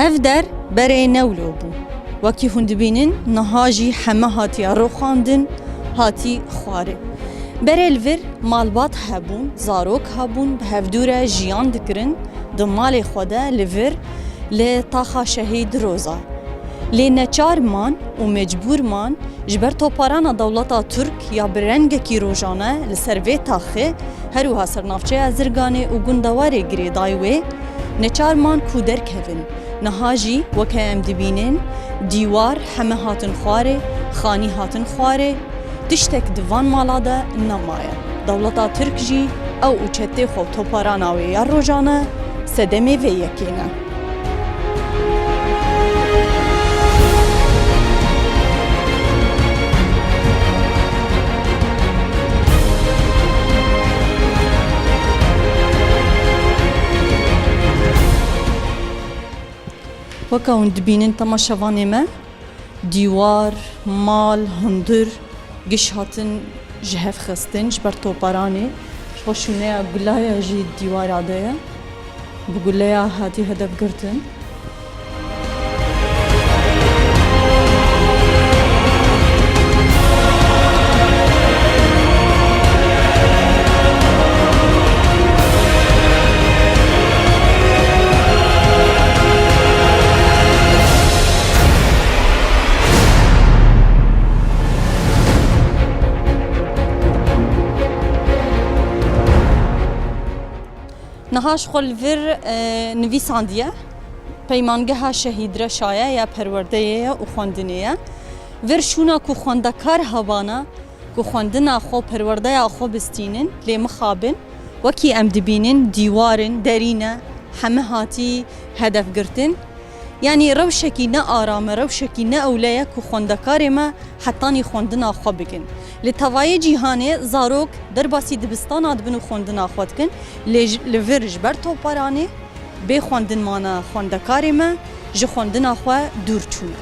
Ev der berê ne wilo bû. Wekî hûn dibînin niha jî heme hatiye rûxandin, hatî xwarin. Berê li vir malbat hebûn, zarok hebûn, bi hevdû re jiyan dikirin di malê xwe de li vir li taxa Şehîd Roza. Lê neçar man û mecbûr man ji ber toparana dewleta Tirk ya bi rengekî rojane li ser vê taxê, her wiha ser navçeya Zirganê û gundewarê girêdayî wê, neçar man ku derkevin. Niha jî weke em dibînin dîwar heme hatin xwarê, xanî hatin xwarê, tiştek di van mala de nemaye. Dewleta Tirk jî ew û çetê xwe û toparana wê ya rojane sedemê vê yekê ne. Weke hûn dibînin temaşevanê me dîwar, mal, hundir giş hatin ji hev xistin ji ber toparanê. Ji xwe şûneya gulaya jî dîwara de ye. Bi guleya hatî hedefgirtin. Niha ji xwe li vir nivîsandiye Peymangeha Şehîd Reşa ye ya perwerdeyê ye û xwendinê ye. Vir şûna ku xwendekar hebana ku xwendina xwe û perwerdeya xwe bistînin lê mixabin wekî em dibînin dîwar in, derî ne, heme hatî hedefgirtin. Yanî rewşekî ne aram e, rewşekî ne ewle ye ku xwendekarê me hetanî xwendina xwe bikin. Li tevayê cîhanê zarok derbasî dibistana dibin û xwendina xwe dikin lê li vir ji ber topbaranê bê xwendin mane xwendekarê me ji xwendina xwe dûr çûne.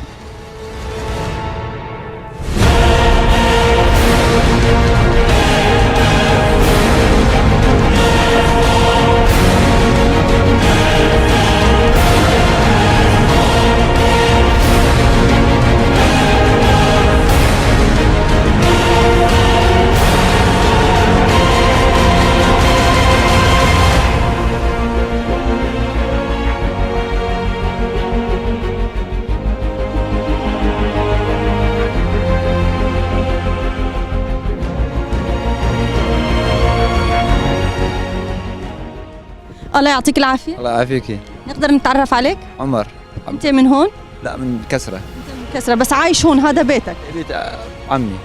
الله يعطيك العافية. الله يعافيكي. نقدر نتعرف عليك؟ عمر. أنت من هون؟ لا من كسرة. أنت من كسرة بس عايش هون هذا بيتك؟ بيت عمي.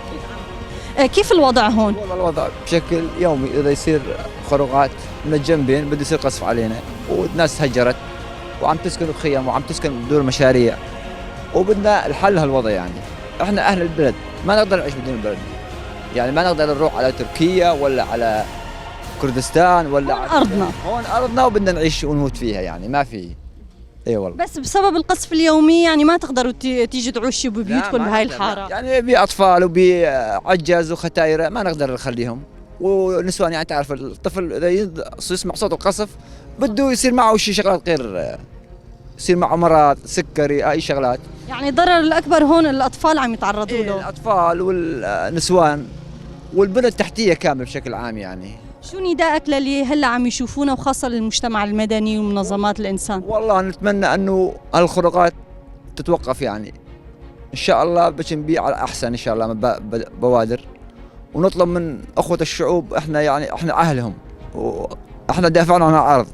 كيف الوضع هون؟ والله الوضع بشكل يومي إذا يصير خروقات من الجنبين بده يصير قصف علينا والناس تهجرت وعم تسكن بخيم وعم تسكن بدور مشاريع وبدنا الحل هالوضع يعني احنا اهل البلد ما نقدر نعيش بدون البلد يعني ما نقدر نروح على تركيا ولا على كردستان ولا هون على أرضنا. هون ارضنا وبدنا نعيش ونموت فيها يعني ما في اي والله بس بسبب القصف اليومي يعني ما تقدروا تيجوا تعيشوا ببيوتكم لا، ما بهاي نقدر، الحارة. يعني بي اطفال وبي عجز وختايره ما نقدر نخليهم ونسوان يعني تعرف الطفل اذا يسمع صوت القصف بده يصير معه شيء شغلات غير يصير معه مرض سكري اي شغلات. يعني الضرر الأكبر هون الأطفال عم يتعرضوا إيه له. الاطفال والنسوان والبنى التحتيه كامله بشكل عام يعني. شو نداءك للي هلا عم يشوفونا وخاصة للمجتمع المدني ومنظمات الإنسان؟ والله نتمنى انه هالخروقات تتوقف يعني ان شاء الله باش نبيع على احسن ان شاء الله بوادر ونطلب من اخوه الشعوب احنا يعني احنا اهلهم واحنا دافعنا عن الارض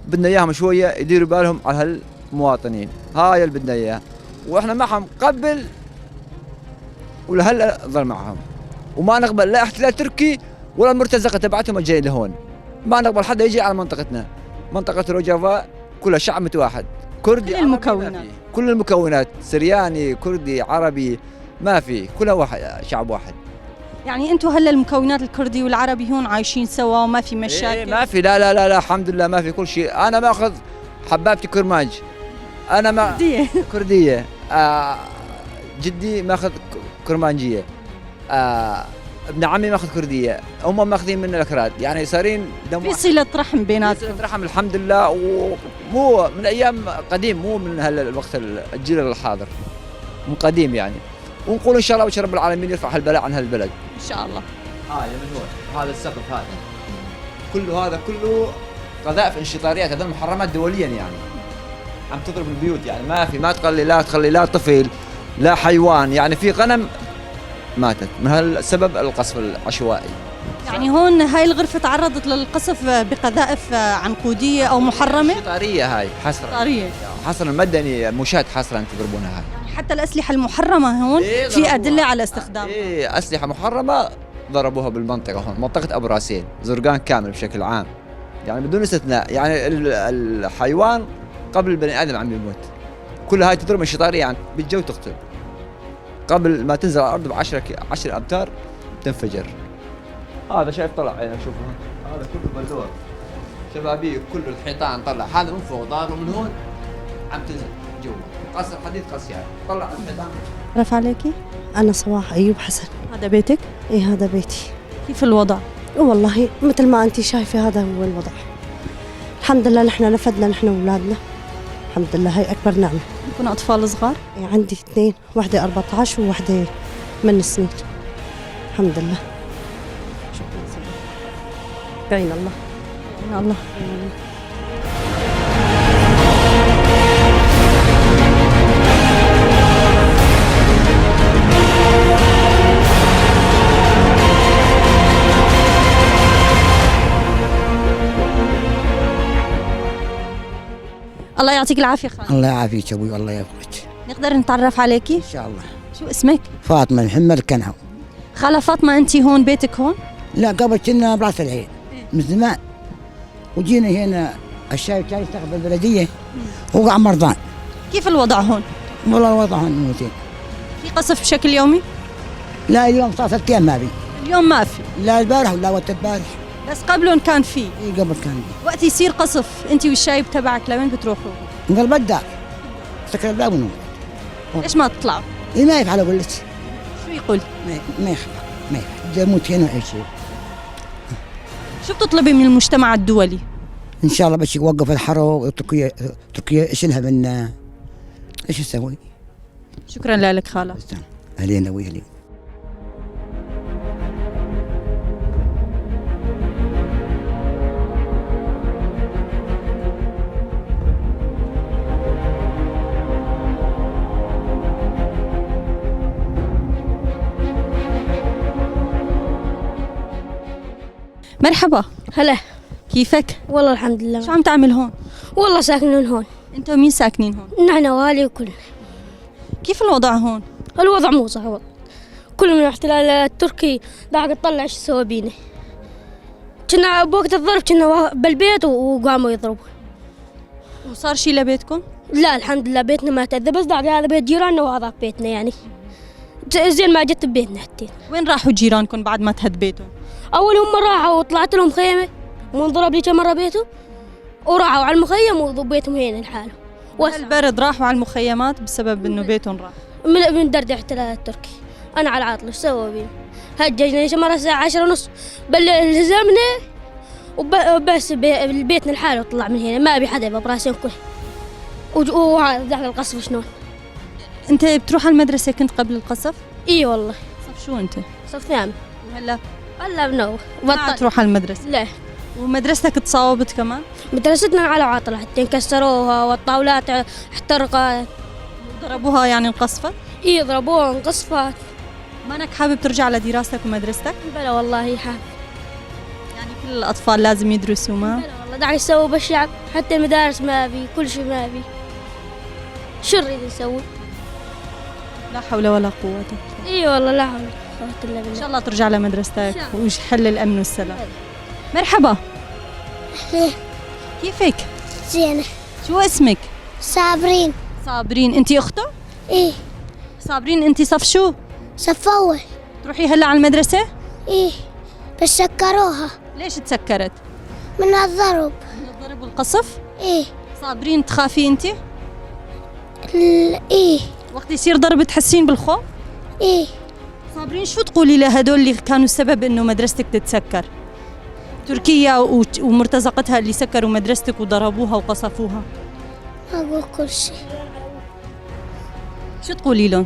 بدنا اياهم شويه يديروا بالهم على هالمواطنين هاي اللي بدنا اياه واحنا معهم قبل ولهلا ظل معهم وما نقبل لا احتلال تركي ولا المرتزقه تبعتهم الجاي لهون ما نقبل حدا يجي على منطقتنا منطقه روجافا كلها شعب متواحد كردي كل عربي ما المكونات. في. كل المكونات سرياني كردي عربي ما في كلها واحد شعب واحد. يعني انتم هلا المكونات الكردي والعربي هون عايشين سوا وما في مشاكل؟ إيه ما في لا لا لا لا الحمد لله ما في كل شيء. انا ماخذ حبابتي كرماج انا ما كردية. كردية. جدي ماخذ كرمانجية. ابن عمي ماخذ كرديه، هم ماخذين منا الاكراد، يعني صارين دم في صلة رحم بيناتكم. صلة رحم الحمد لله، ومو من ايام قديم، مو من هالوقت الجيل الحاضر، من قديم يعني. ونقول ان شاء الله وش رب العالمين يرفع هالبلاء عن هالبلد. ان شاء الله. هذا من هون، هذا السقف هذا كله، هذا كله قذائف انشطاريات، هذول محرمات دوليا يعني، عم تضرب البيوت يعني، ما في، ما تخلي، لا تخلي لا طفل لا حيوان، يعني في غنم ماتت من هالسبب القصف العشوائي. يعني هون هاي الغرفة تعرضت للقصف بقذائف عنقودية أو محرمة؟ انشطارية هاي حصرا. طارية. حصرا مدني، مشاة حصرا تضربونها هاي. يعني حتى الأسلحة المحرمة هون إيه، في ضربوها. أدلة على استخدامها. ايه اسلحة محرمة ضربوها بالمنطقة هون، منطقة ابو راسين، زرقان كامل بشكل عام. يعني بدون استثناء، يعني الحيوان قبل البني ادم عم يموت. كل هاي تضرب انشطاريه يعني بالجو تقتل. قبل ما تنزل على الارض ب 10 امتار تنفجر. هذا شايف طلع عينك، شوفوا هذا كله بلور. شبابيك كله الحيطان طلع، هذا من فوق ضارب من هون عم تنزل جوا. قصر حديد قص يعني، طلع الحيطان. رفع عليكي؟ أنا صباح أيوب حسن. هذا بيتك؟ إيه هذا بيتي. كيف الوضع؟ والله مثل ما أنت شايفة هذا هو الوضع. الحمد لله نحن نفدنا نحن وأولادنا، الحمد لله هاي أكبر نعمة. يكون أطفال صغار؟ إيه عندي 2، واحدة 14 وواحدة 8 سنين. الحمد لله. شكرا سيدي. بعين الله. يا الله. بعين الله. الله يعطيك العافية خالد. الله يعافيك ابوي والله يوفقك. نقدر نتعرف عليكي؟ ان شاء الله. شو اسمك؟ فاطمة محمد الكنعو. خالة فاطمة أنت هون بيتك هون؟ لا قبل كنا براس العين من زمان، وجينا هنا الشايب كان يشتغل بالبلديه وقع مرضان. كيف الوضع هون؟ والله الوضع هون مو زين. في قصف بشكل يومي؟ لا اليوم صار 3 ايام ما في. اليوم ما في. لا البارح ولا وقت البارح. بس قبلهم كان في. اي قبل كان في. وقت يصير قصف أنت والشايب تبعك لوين بتروحوا؟ نقلب الدار، سكر الباب ونقعد. ليش ما تطلعوا؟ إيه ما يفعل اقول لك. شو يقول؟ ما يخفى، ما يفعل، يموت هنا اي شيء. شو بتطلبي من المجتمع الدولي؟ ان شاء الله بس يوقف الحرب وتركيا، تركيا ايش لها من ايش تسوي؟ شكرا لك خالة. اهلين ابوي اهلين. مرحبا. هلا. كيفك؟ والله الحمد لله. شو عم تعمل هون؟ والله ساكنين هون. انت ومين ساكنين هون؟ نحن واهلي وكلنا. كيف الوضع هون؟ الوضع مو صح والله، كل من الاحتلال التركي داعك تطلع ايش سوى بينا. كنا بوقت الضرب كنا بالبيت وقاموا يضربون. وصار شي لبيتكم؟ لا الحمد لله بيتنا ما تأذى، بس داعك هذا بيت جيراننا وهذا بيتنا يعني زين ما جت ببيتنا حتى. وين راحوا جيرانكم بعد ما تهد بيتهم؟ اول هم راحوا وطلعت لهم خيمة وانضرب لي كم مرة بيته، وراحوا على المخيم وبيتهم هنا لحالهم. البرد راحوا على المخيمات بسبب انه بيتهم راح. من درد الاحتلال التركي. انا على العاطل ايش سووا بينا؟ هججنا شي مرة الساعة 10:30 بالليل هزمنا وبس بيتنا لحاله طلع من هنا، ما ابي حدا يبقى براسين كله. وهذا دخل القصف شلون؟ انت بتروح على المدرسة كنت قبل القصف؟ اي والله. صف شو انت؟ صف ثامن. وهلا؟ هلا بنو. ما بطل. تروح على المدرسة؟ لا. ومدرستك تصاوبت كمان؟ مدرستنا على عاطلة حتى كسروها والطاولات احترقت. ضربوها يعني انقصفت؟ اي ضربوها انقصفت. مانك حابب ترجع لدراستك ومدرستك؟ بلا والله حابب. يعني كل الأطفال لازم يدرسوا ما؟ بلا والله داعي يسووا بالشعب، حتى المدارس ما بي، كل شيء ما بي. شو نريد نسوي؟ لا حول ولا قوة. اي والله لا حول ولا قوة إلا بالله. إن شاء الله ترجع لمدرستك إن شاء الله. ويحل الأمن والسلام. مرحبا. كيفك؟ زينة. شو اسمك؟ صابرين. صابرين، أنت أخته؟ إيه. صابرين أنت صف شو؟ صف أول. تروحي هلا على المدرسة؟ إيه بس سكروها. ليش تسكرت؟ من الضرب. من الضرب والقصف؟ إيه. صابرين تخافي أنت؟ إيه. وقت يصير ضرب تحسين بالخوف؟ إيه. صابرين شو تقولي لهدول اللي كانوا السبب انه مدرستك تتسكر؟ تركيا ومرتزقتها اللي سكروا مدرستك وضربوها وقصفوها. أقول كل شيء. شو تقولي لهم؟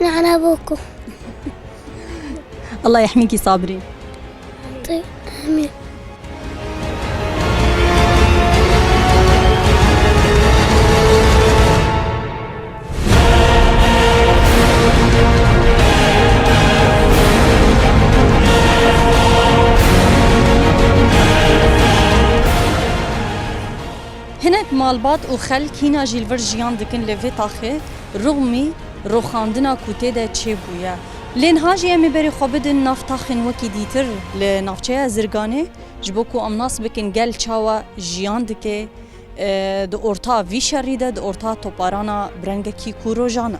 نعن أبوكم. الله يحميكي صابرين. طيب آمين. Hinek malbat û xelk hîna jî li vir jiyan dikin li vê taxê rûxmî rûxandina ku tê de çêbûye. Lê niha jî em ê berê xwe bidin nav taxên wekî dîtir li navçeya Zirganê ji bo ku em nas bikin gel çawa jiyan dike di orta vî şerî de di orta toparana bi rengekî ku rojane.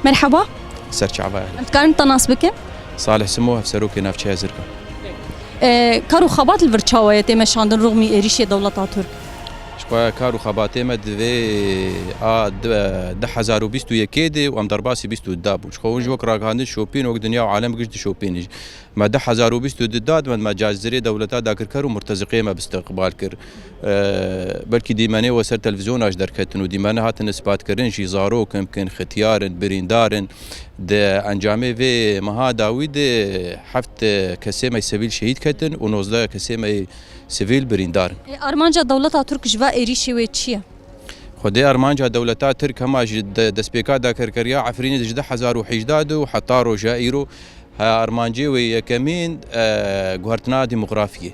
Merhaba. Serçava. Em dikarin te nas bikin? Salih Simo hevserokê navçeya Zirgan. Kar û xebat li vir çawa ye tê meşandin rûxmî êrîşê dewleta Tirk? Ji xwe kar û xebatê me divê a 2021 de û em derbasî 22 bûn. Ji xwe hûn ji wek ragihandin şopîn wek dinya û alem giş dişopîn. Me 2022 da me mecazirê dewleta dagirker û murteziqê me bistiqbal kir. Belkî dîmenê we ser televîzyona ji derketin û dîmene hatin ispatkirin jî zarok imkin xityarin, birîndarin. Di encamê vê meha dawî de heft kesê me sivîl şehîd ketin û 19 kesê me sivîl birîndarin. Armanca dewleta Tirk ji ve êrîşê wê çi ye? Xwedê armanca dewleta Tirk hema ji destpêka dagirkeriya Efrînê ji 2018 û heta roja îro armancê wê yekemîn guhertina demografiyê.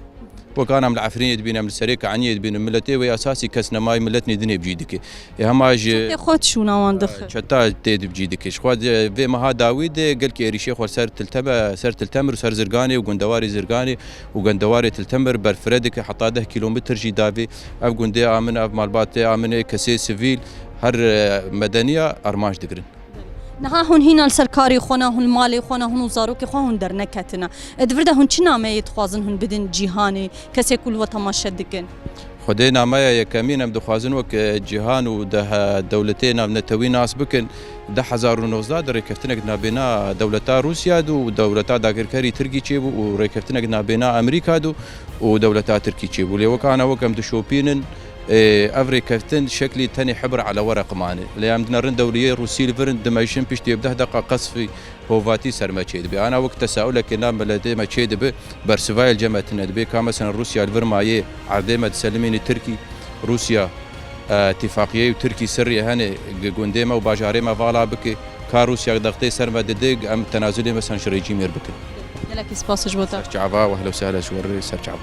Wek em li Efrînê dibînin, em li serê Kaniyê dibînin, milletê wê esasî kes nemayî millet nêdinê bicî dike. Hema ji Çetê xwe çûna wan dixin. Çeta tê dibicî dike. Ji xwe vê meha dawî de gelkî êrîşê xwe ser Tilteme, ser Tiltemir û ser Zirganê û gundewarê Zirganê û gundewarê Tiltemir berfire dike heta 10 kîlometre jî davê. Ev gundê amin, ev malbatê aminê kesê sivîl her medeniya armanc digirin. Niha hûn hîna li ser karê xwe ne, hûn malê xwe ne, hûn û zarokê xwe hûn derneketine. Di vir de hûn çi nameyê dixwazin hûn bidin cîhanê, kesê ku li we temaşe dikin? Xwedê nameya yekemîn em dixwazin wek cîhan û dewletê navnetewî nas bikin. 2019 di rêkeftinek navbêna dewleta Rûsya û dewleta dagirkerî Tirkî çêbû û rêkeftinek navbêna Amerîka û dewleta Tirkî çêbû. Lê wek ana wek em dişopînin ev rêkeftin şeklî tenê hibr ala wereq mane. Lê em dinerin dewliyê Rûsî li virin dimeşin piştî bi 10 deqa qesfî hovatî ser me çêdibe. Ana wek tesaulekê nav miletê me çêdibe bersivayê li cem tune dibe ka mesela Rûsya li vir mayê erdê me diselimînî Tirkî Rûsya اتفاقیه û Tirkî sirrê hene gundê me û bajarê me vala bike ka Rûsya dextê ser me dide em tenazulê mesela ji rejîmê bikin. Gelekî spas ji bo te. Serçava û ehla wesehla ji we re serçava.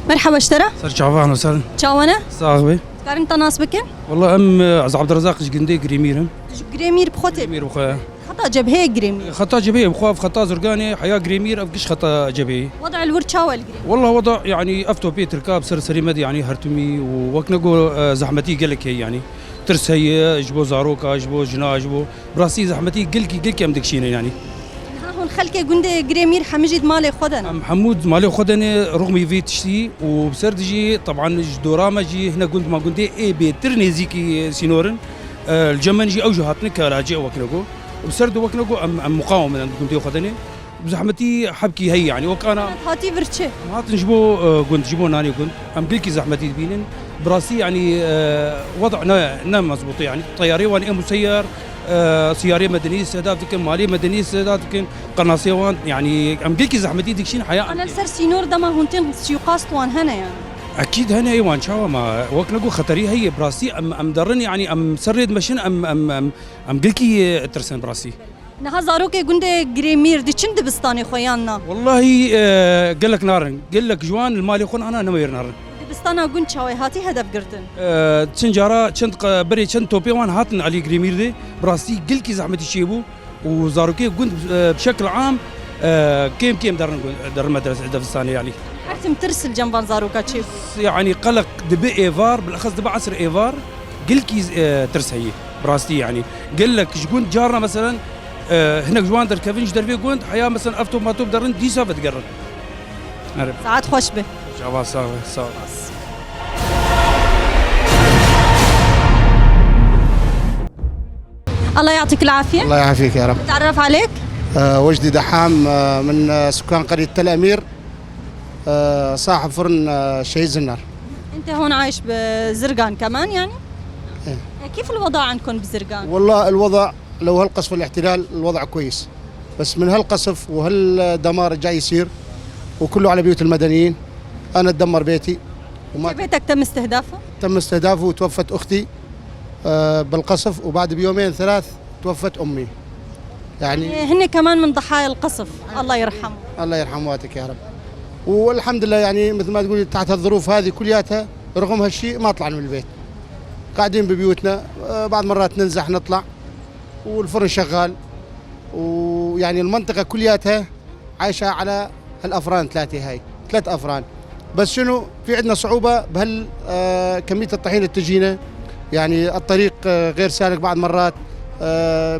Merhaba ji te re. Serçava ehla wesehla. Çawa ne? Sax be. Dikarin te nas bikin? Wallah em ez Abdurrazak ji gundê Girêmîr im. Ji Girêmîr bi xwe tê. Girêmîr bi xwe. Xeta cebheyê Girêmîr. Xeta cebheyê bi xwe ev xeta Zirganê heya Girêmîr ev giş xeta cebheyê. Weda li wir çawa li Girêmîr? Wallah weda yani ev topê Tirka bi ser serê me de yani hertimî û wek nego zehmetî gelek heye yani. Tirs heye ji bo zaroka, ji bo jina, ji bo bi rastî zehmetî gelkî gelkî em dikişînin yani. Niha hûn xelkê gundê Girêmîr hemû jî di malê xwe de ne. Em hemû di malê xwe de ne rûxmî vê tiştî û bi ser dijî taban ji dora me jî hine gund ma gundê ê bêtir nêzîkî sînorin. Li cem min jî ew jî hatine keracê wek nego. Bi ser de wek nego em muqawim in gundê xwe de ne. Bi zehmetî hebkî heye yani wek ana Hatî vir çi? Em hatin ji bo gund ji bo nanê gund em gelkî zehmetî dibînin. Bi rastî yani وضع ne mezbût yani teyarê wan ê museyyer siyarê medenî istihdaaf dikin, malê medenî istihdaaf dikin, qenasê wan yani em gelkî zehmetî dikişîn heya Ana li ser sînor dema hûn tên suîqast wan hene yani. Ekîd hene wan çawa ma wek nego xeterî heye bi rastî em derin yani em ser rê dimeşin em em em em gelkî tirsin bi rastî. Niha zarokê gundê Girêmîr diçin dibistanê xwe yan na? Wallahî gelek narin, gelek ji wan li malê xwe ana nemêr narin. Dibistana gund çawa ye hatî hedef girtin? Çend cara çend berê çend topê wan hatin aliyê Girêmîrdê bi rastî gelkî zehmetî çêbû û zarokê gund bi şekil am kêm kêm derin derin medrese dibistanê yanî. Her tim tirs li cem van zaroka çêbû. Yanî qeleq dibe êvar bilexes dibe esr êvar gelkî tirs heye bi rastî yanî gelek ji gund carna meselen hinek ji wan derkevin ji dervê gund heya meselen ev top matop derin dîsa vedigerin. Saet xweş be. Çava sax be sağ ol. الله يعطيك العافية. الله يعافيك يا رب. نتعرف عليك؟ وجدي دحام من سكان قرية تل أمير صاحب فرن شهيد زنار. أنت هون عايش بزرقان كمان يعني؟ إيه. كيف الوضع عندكم بزرقان؟ والله الوضع لو هالقصف الاحتلال الوضع كويس، بس من هالقصف وهالدمار الجاي يصير وكله على بيوت المدنيين. أنا تدمر بيتي وما بيتك تم استهدافه؟ تم استهدافه وتوفت أختي بالقصف، وبعد بيومين ثلاث توفت أمي. يعني هن كمان من ضحايا القصف، الله يرحمه. الله يرحم واتك يا رب. والحمد لله يعني مثل ما تقولي تحت الظروف هذه كلياتها رغم هالشيء ما طلعنا من البيت، قاعدين ببيوتنا، بعض مرات ننزح نطلع والفرن شغال، ويعني المنطقة كلياتها عايشة على هالأفران ثلاثة، هاي ثلاث أفران بس. شنو في عندنا صعوبة بهال كمية الطحين اللي تجينا، يعني الطريق غير سالك بعض مرات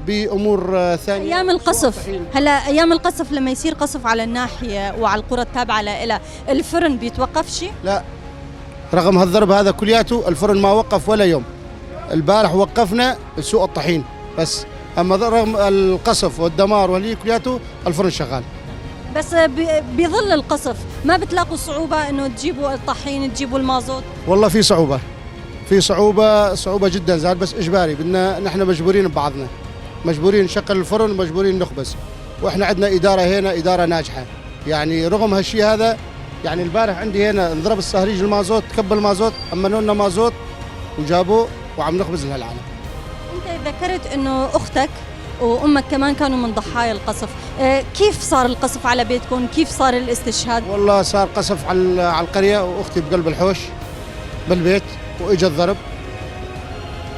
بأمور ثانية. أيام القصف، هلا أيام القصف لما يصير قصف على الناحية وعلى القرى التابعة لها الفرن بيتوقف شيء؟ لا، رغم هالضرب هذا كلياته الفرن ما وقف ولا يوم. البارح وقفنا سوق الطحين بس، أما رغم القصف والدمار واللي كلياته الفرن شغال. بس بظل القصف ما بتلاقوا صعوبة إنه تجيبوا الطحين تجيبوا المازوت؟ والله في صعوبة، في صعوبة، صعوبة جدا زاد، بس إجباري بدنا نحن مجبورين ببعضنا، مجبورين نشغل الفرن ومجبورين نخبز، وإحنا عندنا إدارة هنا إدارة ناجحة يعني رغم هالشيء هذا. يعني البارح عندي هنا انضرب الصهريج المازوت، كب المازوت، أمنوا لنا مازوت وجابوه وعم نخبز لهالعالم. أنت ذكرت إنه أختك وأمك كمان كانوا من ضحايا القصف، كيف صار القصف على بيتكم؟ كيف صار الاستشهاد؟ والله صار قصف على القرية، وأختي بقلب الحوش بالبيت، وإجا الضرب،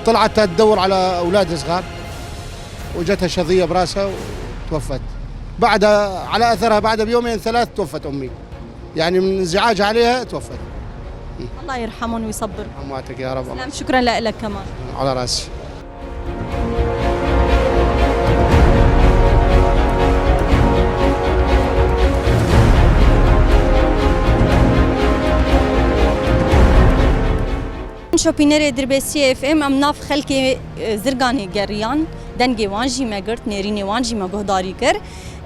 طلعت تدور على أولاد صغار وجتها شظية براسها وتوفت. بعدها على أثرها بعد بيومين ثلاث توفت أمي، يعني من انزعاج عليها توفت. الله يرحمهم ويصبر. أمواتك يا رب. سلام، شكرا لك كمان. على راسي. Şopînerê Dirbêsiyê FM em nav xelkê Zirganê geriyan, dengê wan jî me girt, nêrînê wan jî me guhdarî kir.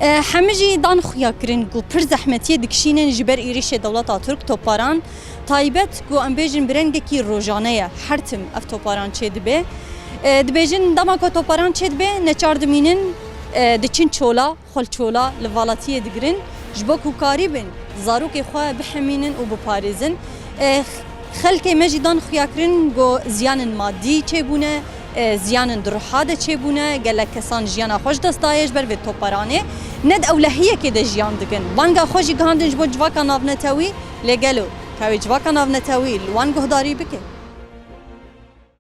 Hemû jî dan xuya kirin ku pir zehmetiyê dikişînin ji ber êrişê dewleta Türk toparan, taybet ku em bêjin bi rengekî rojane ye, her tim ev toparan çêdibe. Dibêjin dema ku toparan çêdibe neçar dimînin diçin çola, xwe li çola li valatiyê digirin ji bo ku karîbin zarokê xwe bihemînin û biparêzin. Xelkê me jî dan xuyakirin ku ziyanên madî çêbûne, ziyanên di ruha de çêbûne, gelek kesan jiyana xwe ji dest daye ji ber vê toparanê. Ne di ewlehiyekê de jiyan dikin. Banga xwe jî gihandin ji bo civaka navnetewî, lê gelo ka wê civaka navnetewî li wan guhdarî bike?